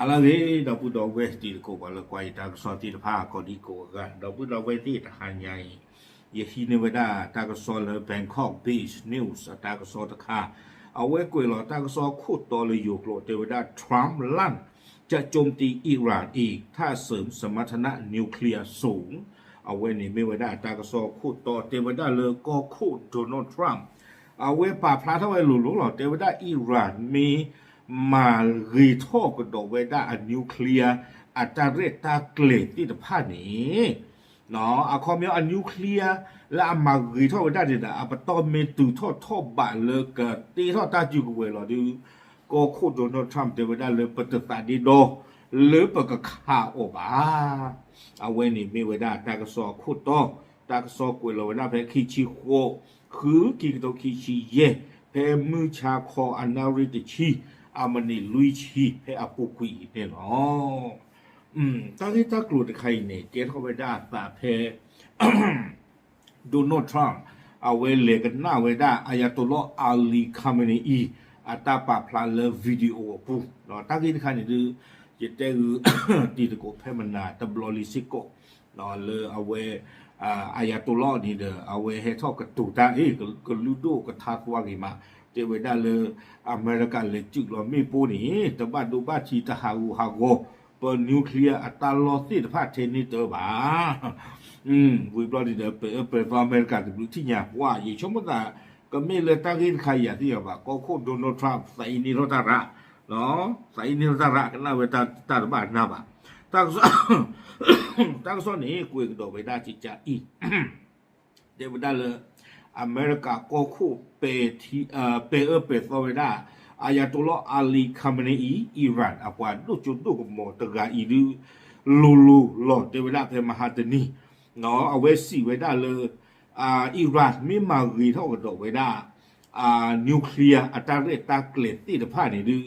လၢအဂ့ၤ ဒီပုၢ်ဒီဝဲၢ်တံၤသကိး ပှၤလၢကွၢ်ယတၢ်ကစီၣ်သ့ၣ်တဖၣ် ကိးဒံကိးဂၤ, ဒီပုၢ်ဒီဝဲၢ်သ့ၣ်တဟါညါအံၤ ယဟံးန့ၢ်ဝဲဒၣ်တၢ်ကစီၣ်လၢ Bangkok Biz News အတၢ်ကစီၣ်တခါ, အဝဲကွဲးလီၤတၢ်ကစီၣ်ခိၣ်တီလၢယိၤကျိာ် တဲဝဲဒၣ် Trump ลั่น จะโจมตีอิหร่านอีก ถ้าเสริมสมรรถนะนิวเคลียร์สูง အဝဲန့ၣ်မ့ၢ်ဝဲဒၣ်တၢ်ကစီၣ်ခိၣ်တီ တဲဝဲဒၣ်လၢကီၢ်ခိၣ် Donald Trump အဝဲပာ်ဖျါထီၣ်ဝဲလိၤလိၤလီၤ. တဲဝဲဒၣ် Iran မ့ၢ်မၤဂ့ၤထီၣ်ကဒီးဝဲဒၣ်အ nuclear အတၢ်ရဲၣ်တၢ်ကျဲၤသ့ၣ်တဖၣ်န့ၣ်, အခီပညီအ nuclear လၢအမၤဂ့ၤထီၣ်ဝဲဒၣ်န့ၣ်ဒီး အပတီၢ်မ့ၢ်တုၤထီၣ်ထီၣ်ဘးလၢကတ့ထီၣ်တၢ်စုကဝဲၤလီၤဒီး ကီၢ်ခိၣ် Donald Trump တဲဝဲဒၣ်လၢပတသးဒ့ဒီ လၢပကခးအီၤဘၣ်. အဝဲန့ၣ်မ့ၢ်ဝဲဒၣ်တၢ်ကစီၣ်အခိၣ်တီ, တၢ်ကစီၣ်ကွဲးလီၤဝဲဒၣ်ဖဲခံဆံဃိး ဃု ခံကထိခံဆံယဲၢ် ဖဲမုၢ်ဆါခီအနၣ်ရံၣ်တဆံ အမံးနံးလွံၢ်ဆံ ဖဲအပူၤကွံာ်အံၤန့ၣ်လီၤ. တၢ်ဂ့ၢ်တၢ်ကျိၤတခါအံၤန့ၣ် ကဲထီၣ်ဝဲဒၣ်အသးဖဲ Donald Trump အဝဲလဲၤကနၣ်ဝဲဒၣ် Ayatollah Ali Khamenei အတၢ်ပာ်ဖျါလၢ video အပူၤ, တၢ်ဂ့ၢ်တခါန့ၣ်ဒုး ယတဲဂုာ်တံၤသကိးဖဲမနၤတဘျီလံစ့ၢ်ကီး လၢအဝဲ Ayatollah န့ၣ်ဒီး အဝဲဟဲထီၣ်ကတိၤတၢ်အ့ၣ် ကလုၢ်ဒိၣ်ကထါသွါဂ့ၤမး, တဲဝဲဒၣ်လၢ အမဲရကၤလဲၤစုးလီၤမ့ၣ်ပိၢ်န့ၣ် တဘၣ်ဒိဘၣ်ထံးတဟးဂူာ်ဟးဂီၤ ပ nuclear အတၢ်လီၢ်သ့ၣ်တဖၣ်ထဲန့ၣ်တၢဘၣ်. ဝံၤဘျီန့ၣ်ဒီး ပအၢပှဲၤသီအမဲရကၤတဘျုးထံၣ်ညါ ပှၤ ယဆိကမိၣ်သး ကမ့ၢ်လၢတၢ်ဂ့ၢ်တခါအံၤယၤသ့ၣ်ညါဘၣ် ကီၢ်ခိၣ် Donald Trump သးအံၤန့ၢ်ထီၣ်တၢ်ရး, သးအံၤန့ၢ်ထီၣ်တၢ်ရး ကနၣ်ဝဲတၢ်တဘၣ်နၢ်ဘၣ်. တၢ်ကစီၣ် တၢ်ကစီၣ်န့ၣ် ကွဲးကဒီးဝဲဒၣ်ကကးအံၤ တဲဝဲဒၣ်လၢ အမဲရကၤကီၢ်ခိၣ် ပဲာ်အၢပဲာ်သီဝဲဒၣ် Ayatollah Ali Khamenei အံၤ Iran အပှၤဒိၣ်စိဒိၣ်ကမီၤတဂၤအံၤဒုး လိၤလိၤလီၤ တဲဝဲဒၣ်ဖဲမဟါတနံၤ အဝဲစံးဝဲဒၣ်လၢ Iran မ့ၢ်မၤဂ့ၤထီၣ်ကဒီးဝဲဒၣ် nuclear အတၢ်ရဲၣ်တၢ်ကျဲၤသ့ၣ်တဖၣ်န့ၣ်ဒုး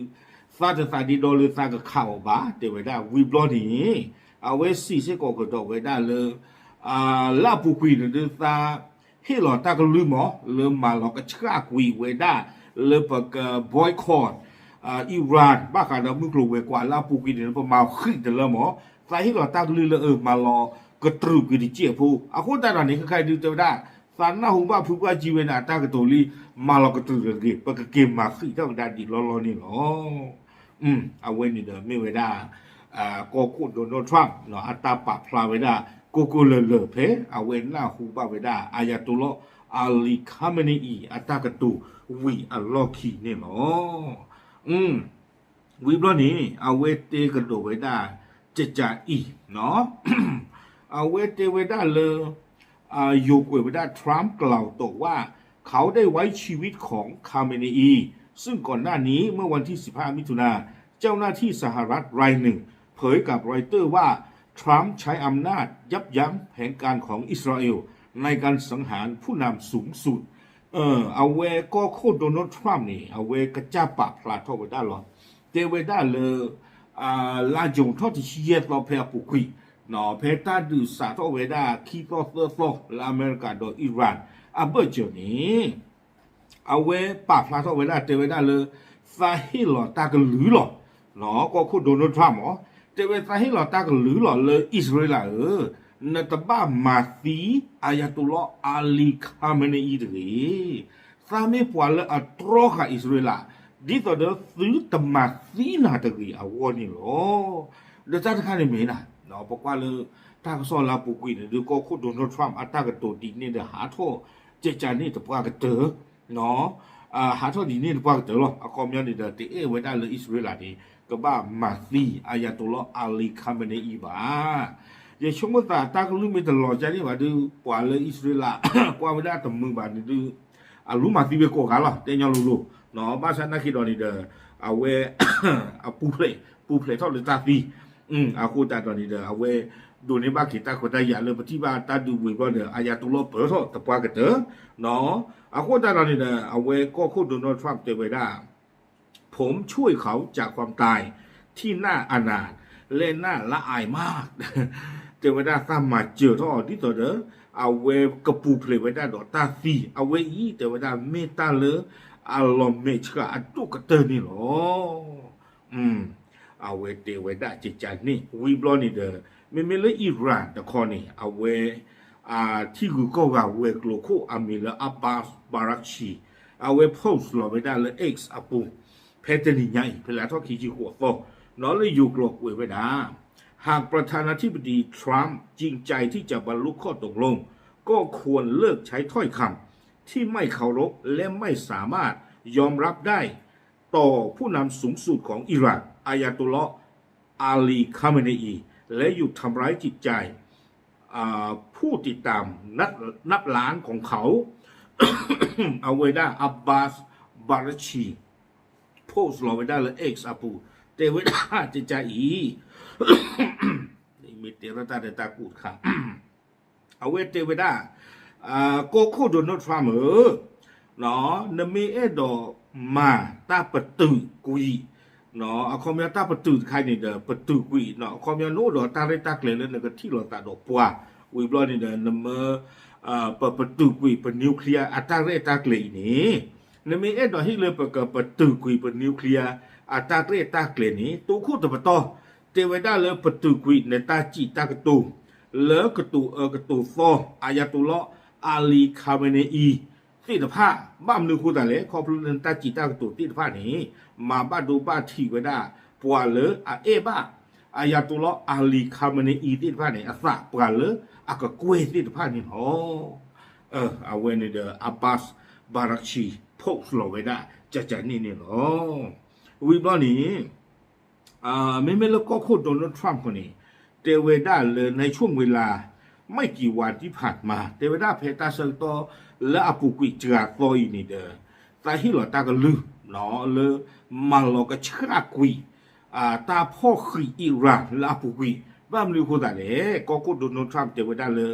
သးတသးဒ့ဒီလၢသးကခးအီၤဘၣ် တဲဝဲဒၣ်ဝံၤဘျီန့ၣ် အဝဲစံးစ့ၢ်ကီးကဒီးဝဲဒၣ်လၢ လၢအပူၤကွံာ်န့ၣ်ဒုး သးဟ့ၣ်လီၤတၢ်ကလုၢ်မး လၢမၤလီၤကဆှၣ်ကွံာ်ဝဲဒၣ် လၢပက boycott Iran ဘၣ်ဃးဒီးမုၢ်ကျိၤဝဲၤကွာ်လၢအပူၤကွံာ်န့ၣ် ပမၤဃံးတလၢမး သးဟ့ၣ်လီၤတၢ်ကလုၢ်လၢအမၤလီၤကတြူာ်ကွံာ်တစဲးဖိ အဃိသတးဒီးန့ၣ် ခဲခါအံၤဒုးတဲဝဲဒၣ် သးနၢ်ဟူဘၣ်ဖုပှၢ်ကံဝဲန့ၣ် အတၢ်ကတိၤလံ မၤလီၤကတြူာ်တဂ့ၤ ပကက့ၤမၤဃံးထီၣ်ကဒါဒ်လီၢ်လီၢ်န့ၣ်လီၤ. အဝဲန့ၣ်ဒီးမ့ၢ်ဝဲဒၣ် ကီၢ်ခိၣ် Donald Trump အတၢ်ပာ်ဖျါဝဲဒၣ် ကိးကိးလၢာ်လၢာ်ဖဲ အဝဲနၢ်ဟူဘၣ်ဝဲဒၣ် Ayatollah Ali Khamenei အံၤ အတၢ်ကတိၤဝံၤအလီၢ်ခံန့ၣ်လီၤ. ဝံၤဘျီန့ၣ် အဝဲတဲကဒီးဝဲဒၣ် ကကးအံၤ အဝဲတဲဝဲဒၣ်လၢ ယိၤကွဲးဝဲဒၣ် Trump กล่าวต่อว่า เขาได้ไว้ชีวิตของ Khamenei ซึ่งก่อนหน้านี้เมื่อวันที่สิบห้ามิถุนา เจ้าหน้าที่สหรัฐรายหนึ่งเผยกับรอยเตอร์ว่า ทรัมป์ใช้อำนาจยับยั้งแผนการของอิสราเอลในการสังหารผู้นำสูงสุด အဝဲကီၢ်ခိၣ် Donald Trump န့ၣ် အဝဲကစၢ်ပာ်ဖျါထီၣ်ဝဲဒၣ်လီၤ. တဲဝဲဒၣ်လၢ လါယူၤထီၣ်တဆံယဲၢ်သီဖဲအပူၤကွံာ် ဖဲတၢ်ဒုးစးထီၣ်ဝဲဒၣ်ခံသီသၢသီလၢအမဲရကၤဒီး Iran အဘၢၣ်စၢၤန့ၣ် အဝဲပာ်ဖျါထီၣ်ဝဲဒၣ်တဲဝဲဒၣ်လၢ သးဟ့ၣ်လီၤတၢ်ကလုၢ်လီၤ. ကီၢ်ခိၣ် Donald Trump မး တဲဝဲသးဟ့ၣ်လီၤတၢ်ကလုၢ်လီၤလၢ အံၣ်စရ့လးဧၢ, နတဘၣ်မၤသံ Ayatollah Ali Khamenei အံၤတဂ့ၤ. သးမ့ၢ်ပှၤလၢအတြီဃာ်အံၣ်စရ့လး ဒ်သိးဒီးသုတမၤသံနၤတဂ့ၤအဂီၢ်န့ၣ်လီၤ. ဒီးတၢ်တခါန့ၣ်မ့ၢ်ဒၣ် ပကွၢ်လၢ တၢ်ကစီၣ်လၢအပူၤကွံာ်န့ၣ်ဒုး ကီၢ်ခိၣ် Donald Trump အတၢ်ကတိၤဒ်န့ၣ်ဒီးဟးထီၣ် ကကးန့ၣ်တပှၢ်ကတၢၢ် ဟးထီၣ်ဒ်န့ၣ်တပှၢ်ကတၢၢ်လီၤ. အခီပညီန့ၣ်ဒီး တအဲၣ်ဝဲဒၣ်လၢအံၣ်စရ့လးန့ၣ် ကဘၣ်မၤသံ Ayatollah Ali Khamenei အံၤဘၣ်. ယဆိကမိၣ်သးတၢ်ကလုၢ်မ့ၢ်တလီၤကၢ်န့ၣ်ဘၣ်ဒုး ပှၤလၢအံၣ်စရ့လး ကွၢ်ဝဲဒၣ်တမုာ်ဘၣ်န့ၣ်ဒုး အလူမၤသံဝဲကိးဂၤလီၤ တဲညီလိၤလိၤ. ဘၣ်ဆၣ်နာ်က့ဒီးန့ၣ်ဒီး အဝဲ အပူၤဖျဲး ပူၤဖျဲးထီၣ်လၢတၢ်သံ အဃိသတးဒီးန့ၣ်ဒီး အဝဲဒိးန့ၢ်ဘၣ်က့ၤတၢ်ခွဲးတၢ်ယာ်လၢပထံၣ်ဘၣ်တၢ်ဒုးဝံၤဘျီဒီး Ayatollah ပၢၢ်ထီၣ်တပှၢ်ကတၢၢ် အဃိသတးဒီးန့ၣ်ဒီး အဝဲကီၢ်ခိၣ် Donald Trump တဲဝဲဒၣ် ผมช่วยเขาจากความตายที่น่าอนาถและน่าละอายมาก တဲဝဲဒၣ်သးမၤစၢၤထီၣ်အီၤ ဒ်သိးဒီး အဝဲကပူၤဖျဲးဝဲဒၣ်ဒီးတၢ်သံ အဝဲအံၤတဲဝဲဒၣ်မ့ၢ်တၢ်လၢ အလီၤမဲာ်ဆှးအဒိၣ်ကတၢၢ်န့ၣ်လီၤ. အဝဲတဲဝဲဒၣ်ကကန့ၣ် ဝံၤဘျီန့ၣ်ဒီး မ့မ့ၢ်လၢ Iran တခီန့ၣ် အဝဲ ထံဂုၤကီၢ်ဂၤဝဲၤကျိၤခိၣ်အမံၤလၢ Abbas Araghchi အဝဲ post လီၤဝဲဒၣ်လၢ X အပူၤ ဖဲတနံၤညါအံၤ ဖဲလါထီၣ်ခံဆံဃိးသီ ဒီးလၢယိၤကျိာ်ကွဲးဝဲဒၣ် หากประธานาธิบดีทรัมป์จริงใจที่จะบรรลุข้อตกลง ก็ควรเลิกใช้ถ้อยคำที่ไม่เคารพและไม่สามารถยอมรับได้ต่อผู้นำสูงสุดของอิหร่าน อายาตุลลอฮ์ อาลี คาเมเนอี และหยุดทำร้ายจิตใจ อ่า ผู้ติดตามนับนับล้านของเขา အဝဲဒၣ် Abbas Araghchi post လီၤဝဲဒၣ်လၢ X အပူၤ တဲဝဲဒၣ်ကကအံၤ မ့ၢ်တဲရတၢ်ဒီးတၢ်ကူၣ်တခါ အဝဲတဲဝဲဒၣ် ကီၢ်ခိၣ် Donald Trump ဧၢ, နမ့ၢ်အဲၣ်ဒိးမၤတၢ်ပတုာ်ကွံာ် အခီပညီတၢ်ပတုာ်တခါအံၤန့ၣ်ဒီး ပတုာ်ကွံာ် အခီပညီနအိၣ်ဒီးတၢ်ရဲၣ်တၢ်ကျဲၤလၢနကထံၣ်လိာ်သးဒီးပှၤ ဝံၤဘျီန့ၣ်ဒီး နမ့ၢ် ပပတုာ်ကွံာ်ပ nuclear အတၢ်ရဲၣ်တၢ်ကျဲၤအံၤန့ၣ် နမ့ၢ်အဲၣ်ဒိးဟ့ၣ်လၢပကပတုာ်ကွံာ်ပ nuclear အတၢ်ရဲၣ်တၢ်ကျဲၤန့ၣ် တိခိၣ်တပတီၢ် တဲဝဲဒၣ်လၢပတုာ်ကွံာ်နတၢ်စံးတၢ်ကတိၤ လၢကတိၤအၢကတိၤသီ အယၤတူၤလီၤ အါလံၤ ခါမဲန့အံၤ သ့ၣ်တဖၣ် ဘၣ်မနုၤအဃိသတးလဲၣ် ခီဖျိလၢနတၢ်စံးတၢ်ကတိၤသ့ၣ်တဖၣ်န့ၣ် မၤဘၣ်ဒိဘၣ်ထံးဝဲဒၣ် ပှၤလၢအအဲၣ်ဘၣ် အယၤတူၤလီၤ အါလံၤ ခါမဲန့အံၤ သ့ၣ်တဖၣ်န့ၣ် အသး ပှၤလၢအကကွဲၢ်သ့ၣ်တဖၣ်န့ၣ်လီၤ. အဝဲန့ၣ်ဒီး Abbas Araghchi post လီၤဝဲဒၣ် ကကန့ၣ်န့ၣ်လီၤ. ဝံၤဘျီန့ၣ် မ့မ့ၢ်လၢကီၢ်ခိၣ် Donald Trump ဃိန့ၣ် တဲဝဲဒၣ်လၢ ในช่วงเวลาไม่กี่วันที่ผ่านมา တဲဝဲဒၣ်ဖဲတၢ်ဆၢကတီၢ်လၢအပူၤကွံာ်စှၤသီအံၤန့ၣ်ဒီး သးဟ့ၣ်လီၤတၢ်ကလုၢ် လၢမၤလီၤကဆှၣ်ကွံာ် တၢ်ဖီၣ်ဃံး Iran လၢအပူၤကွံာ် ဘၣ်မနုၤအဃိသတးလဲၣ် ကီၢ်ခိၣ် Donald Trump တဲဝဲဒၣ်လၢ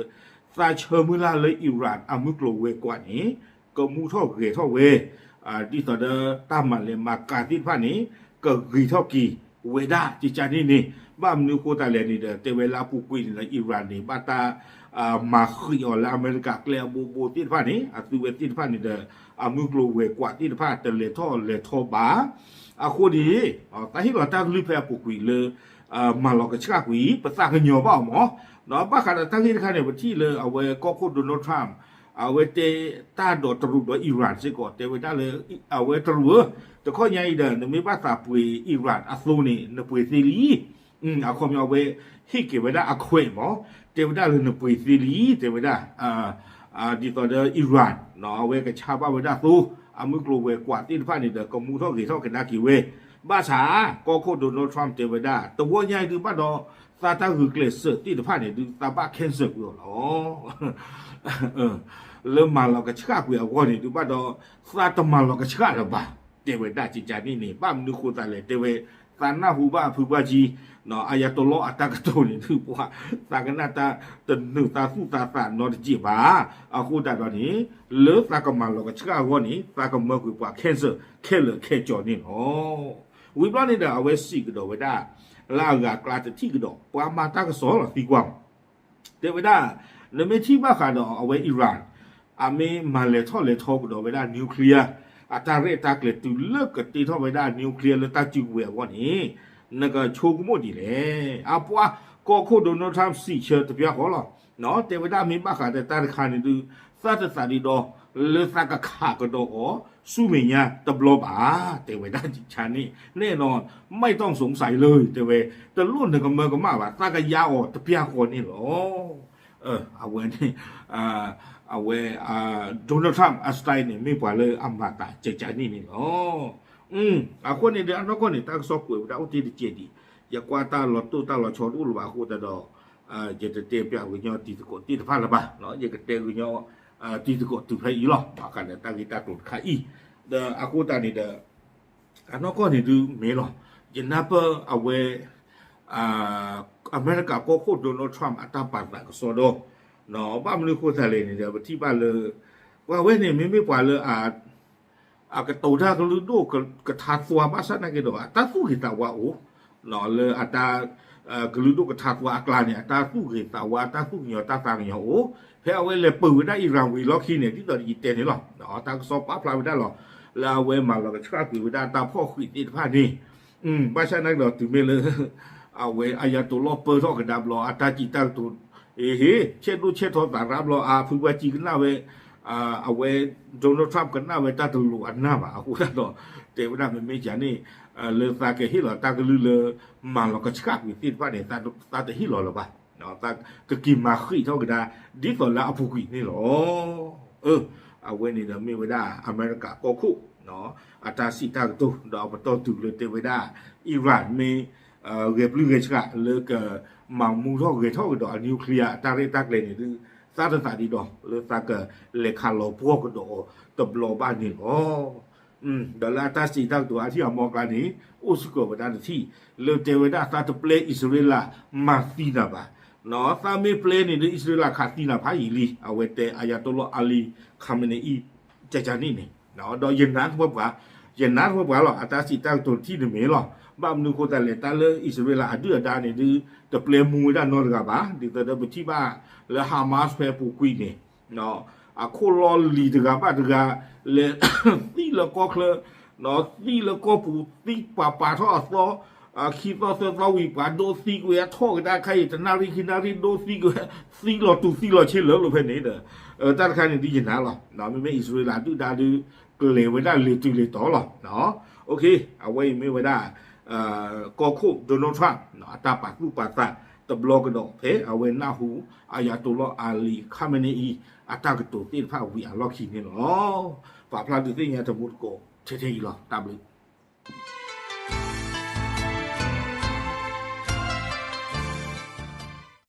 သးဆၢမုၢ်လၢ်လၢ Iran အမုၢ်ကျိၤဝဲၤကွာ်န့ၣ် ကမူထီၣ်ဂဲၤထီၣ်ဝဲ ဒ်သိးဒီးတၢ်မၤလဲၤမၤကၤသ့ၣ်တဖၣ်န့ၣ် ကဂ့ၤထီၣ်က့ၤဝဲဒၣ် ကကန့ၣ်န့ၣ် ဘၣ်မနုၤအဃိသတးလဲၣ်န့ၣ်ဒီး တဲဝဲလၢအပူၤကွံာ်န့ၣ်ဒီး Iran န့ၣ် ဘၣ်တၢ်မၤဃံးအီၤလၢအမဲရကၤကျဲအဘိဘိသ့ၣ်တဖၣ်န့ၣ် အသုဝဲသ့ၣ်တဖၣ်န့ၣ်ဒီး အမုၢ်ကျိၤဝဲၤကွာ်သ့ၣ်တဖၣ်တလဲၤထီၣ်လဲၤထီဘၣ် အဃိန့ၣ် သးဟ့ၣ်လီၤတၢ်ကလုၢ်ဖဲအပူၤကွံာ်လၢ မၤလီၤကဆှၣ်ကွံာ် ပသးကညီၤဘၣ်အီၤမး ဒီးဘၣ်ဃးဒီးတၢ်ဂ့ၢ်တခါန့ၣ် ပထံၣ်လၢအဝဲကီၢ်ခိၣ် Donald Trump အဝဲတဲတၢ်ဒီးတရူးဒီး Iran စ့ၢ်ကီး တဲဝဲဒၣ်လၢ အဝဲတရူးဧၢ, တခီညါအံၤဒီး နမ့ၢ်ဘၣ်သးပှ့ၤ Iran အသိန့ၣ် နပှ့ၤသ့လံ အခီပညီအဝဲဟ့ၣ်က့ၤဝဲဒၣ်အခွဲးမး တဲဝဲဒၣ်လၢနပှ့ၤသ့လံ တဲဝဲဒၣ် ဒ်သိးဒီး Iran အဝဲကဆါဘၣ်ဝဲဒၣ်သိ အမုၢ်ကျိၤဝဲၤကွာ်သ့ၣ်တဖၣ်န့ၣ်ဒီး ကမူထီၣ်ဂဲၤထီၣ်ကဒါက့ၤဝဲ ဘၣ်ဆၣ် ကီၢ်ခိၣ် Donald Trump တဲဝဲဒၣ် တဝီညါအံၤဒုးဘၣ်ဒီး သးတၢ်ဂုာ်ကျဲးစၢးသ့ၣ်တဖၣ်န့ၣ်ဒုး သးဘၣ် cancel ကွံာ်အီၤလီၤ လၢမၤလီၤကဆှၣ်ကွံာ်အဂီၢ်န့ၣ်ဒုးဘၣ်ဒီး သးတမၤလီၤကဆှၣ်လၢၤဘၣ် တဲဝဲဒၣ်ကကန့ၣ်န့ၣ် ဘၣ်မနုၤဃိသတးလဲၣ် တဲဝဲ သးနၢ်ဟူဘၣ်အဖုဘၣ်ကံ အယၤတလီအတၢ်ကတိၤန့ၣ်ဒုးပှၤ သးကနၣ်တၢ်တနုာ်သးသူၣ်သးသးနီတစဲးဘၣ် အဃိသတးဒီးန့ၣ် လၢသးကမၤလီၤကဆှၣ်အဂီၢ်န့ၣ် သးကမၢကွံာ်ပှၤ cancel ခဲလၢာ်ခဲဆ့န့ၣ်လီၤ. ဝံၤဘျီန့ၣ်ဒီး အဝဲစံးကဒီးဝဲဒၣ် လၢအဂၤအကျါတထံၣ်ကဒီး ပှၤမၤတၢ်ကစီၣ်လီၤသံကွၢ် တဲဝဲဒၣ် နမ့ၢ်ထံၣ်ဘၣ်ဃးဒီးအဝဲ Iran အမ့ၢ်မၤလဲၤထီၣ်လဲၤထီကဒီးဝဲဒၣ် nuclear အတၢ်ရဲၣ်တၢ်ကျဲၤတုၤလၢကတ့ထီၣ်ဝဲဒၣ် nuclear လၢတၢ်စုကဝဲၤအဂီၢ်န့ၣ် နကဆိကမိၣ်ဒ်လဲၣ်. အပှၤကီၢ်ခိၣ် Donald Trump စံးဆၢတပျၢ်ဃီလီၤ. တဲဝဲဒၣ်မ့ၢ်ဘၣ်ဃးဒီးတၢ်တခါန့ၣ်ဒုး သးတသးဒံးဒီး လၢသးကခးကဒီးအီၤ ဆူမဲာ်ညါတဘျီဘၣ် တဲဝဲဒၣ်ကကန့ၣ် แน่นอน ไม่ต้องสงสัยเลย တဲဝဲ တလိၣ်နကမၢကမၣ်ဘၣ် သးကယါအီၤတပျၢ်ဃီန့ၣ်လီၤ. အဝဲန့ၣ် အဝဲ Donald Trump အ style န့ၣ် မ့ၢ်ပှၤလၢအမၤသးကကန့ၣ်န့ၣ်လီၤ. အဃိန့ၣ်ဒီး အနီၢ်ကီၢ်န့ၣ် တၢ်ကစီၣ်ကွဲးဝဲဒၣ်အိၣ်တ့ၢ်တကဲးဒံး ယကွၢ်တၢ်လီၤတိၢ်တၢ်လီၤဆီတအိၣ်လၢၤဘၣ်အဃိသတးဒီး ယတတဲပၠးကညီတံၤသကိးသ့ၣ်တဖၣ်လၢၤဘၣ်, ယကတဲကညီတံၤသကိးတုၤဖဲအံၤလီၤ. ဘၣ်ဃးဒီးတၢ်ဂ့ၢ်တၢ်ကျိၤတခါအံၤ ဒီးအဃိသတးန့ၣ်ဒီး အနီၢ်ကီၢ်န့ၣ်ဒုးမ့ၢ်လီၤ. ယနၢ်ပၢၢ်အဝဲ အမဲရကၤကီၢ်ခိၣ် Donald Trump အတၢ်ပာ်သးကစီဒီ ဘၣ်မနုၤဃိသတးလဲၣ်န့ၣ်ဒီး ပထံၣ်ဘၣ်လၢ ပှၤဝဲန့ၣ် မ့မ့ၢ်ပှၤလၢ အကတိၤတၢ်ကလုၢ်ဒိၣ်ကထါသွါဘၣ်ဆၣ်နာ်က့ဒီး အတၢ်သူၣ်ဂ့ၤသးဝါအိၣ် လၢအတၢ် ကလုၢ်ဒိၣ်ကထါသွါအကျါန့ၣ် အတၢ်သူၣ်ဂ့ၤသးဝါ အတၢ်သူၣ်ကညီၤတၢ်သးကညီၤအိၣ် ဖဲအဝဲလဲၤပၢၤဝဲဒၣ် Iran ဝံၤလီၢ်ခံန့ၣ် ဒ်သိးယတဲန့ၣ်လီၤ. တၢ်ကစီၣ်ပာ်ဖျါဝဲဒၣ်လီၤ. လၢအဝဲမၤလီၤကဆှၣ်ကွံာ်ဝဲဒၣ်တၢ်ဖီၣ်ဃံးသ့ၣ်တဖၣ်န့ၣ် ဘၣ်ဆၣ်နာ်က့ဒီးတုၤမ့ၢ်လၢ အဝဲအယၤတိၤလီၢ်ပၢထီၣ်ကဒါဘျီ အတၢ်စံးတၢ်ကတိၤ ဟ့ၣ် ဆဲးဒိၣ်ဆဲးထီသးရၣ်ဘျီ အဖုပှၤစံးကနၣ်ဝဲ အဝဲ Donald Trump ကနၣ်ဝဲတၢ်တလိၤအနၢ်ဘၣ် အဃိသတးဒီး တဲဝဲဒၣ်မ့မ့ၢ်ယၤန့ၣ် လၢသးကဟ့ၣ်လီၤတၢ်ကလုၢ်လၢ မၤလီၤကဆှၣ်ကွံာ်သ့ၣ်တဖၣ်န့ၣ် သးတဟ့ၣ်လီၤလၢၤဘၣ် ကက့ၤမၤဃံးထီၣ်ကဒါ ဒ်သိးလၢအပူၤကွံာ်န့ၣ်လီၤ. အဝဲန့ၣ်ဒီးမ့ၢ်ဝဲဒၣ်အမဲရကၤကီၢ်ခိၣ် အတၢ်စံးတၢ်ကတိၤ ဒီးအပတီၢ်တုၤလၢတဲဝဲဒၣ် Iran မ့ၢ် ဂဲၤပျုၢ်ဂဲၤဆှးလၢကမၤမူထီၣ်ဂဲၤထီၣ်ကဒီးအ nuclear အတၢ်ရဲၣ်တၢ်ကျဲၤန့ၣ်ဒုး သးတသးဒ်ဒီး လၢသးကလဲၤခးလီၤပှီၢ်ကဒီးအီၤတဘျီဘၣ်န့ၣ်လီၤ. ဒီးလၢအတၢ်စံးတၢ်ကတိၤအထံၣ်အမီၢ်ကျါန့ၣ် အိၣ်စ့ၢ်ကီးဝဲဒၣ်တထံၣ် လၢတဲဝဲဒၣ်သးတပျဲအံၣ်စရ့လးမၤသံနၤဘၣ် သးမ့ၢ်ပျဲန့ၣ်ဒီး အံၣ်စရ့လးခးသံနၤဖးယံာ်လံ အဝဲတဲ Ayatollah Ali Khamenei ကကန့ၣ်န့ၣ် ဒီးယနာ်ထီၣ်ပှၤ ယနာ်ထီၣ်ပှၤလီၤ အတၢ်စံးတၢ်ကတိၤတထံၣ်န့ၣ်မ့ၢ်လီၤ. ဘၣ်မနုၤအဃိသတးလဲၣ် တၢ်လၢအံၣ်စရ့လးအဒုၣ်အဒါန့ၣ်ဒုး တပျဲမူဝဲဒၣ်နီတဂၤဘၣ် ဒ်သိးဒီးပထံၣ်ဘၣ်လၢ Hamas ဖဲအပူၤကွံာ်န့ၣ် အခိၣ်လီၢ်လံၤတဂၤဘၣ်တဂၤ လဲၤသံလၢကီၢ်ချၢ သံလၢကီၢ်ပူၤ သံပာ်ပာ်ထီၣ်အသီ ခံသီသၢသီဝံၤ ပှၤဒိးသံကွံာ်အထီၣ်ကဒါခါအံၤ တနၣ်ရံၣ်ခံနၣ်ရံၣ်ဒိးသံကွံာ် သံလီၤတူာ်သံလီၤဆ့လၢာ်လီၤဖဲန့ၣ်ဒီး တၢ်တခါန့ၣ်ဒ်ယနာ်လီၤ. မ့မ့ၢ်အံၣ်စရ့လးဒုၣ်ဒါဒုး ကလဲၤဝဲဒၣ်လၢတုၤလၢတီၤလီၤ. အဝဲအံၤမ့ၢ်ဝဲဒၣ် ကီၢ်ခိၣ် Donald Trump အတၢ်ပာ်သူၣ်ပာ်သးတဘျီကဒီးဖဲအဝဲနၢ်ဟူ Ayatollah Ali Khamenei အတၢ်ကတိၤသ့ၣ်တဖၣ်ဝံၤအလီၢ်ခံန့ၣ်လီၤ. ပာ်ဖျါဒုးသ့ၣ်ညါတမူတကိး ထဲထဲအံၤလီၤ. တၢ်ဘျုး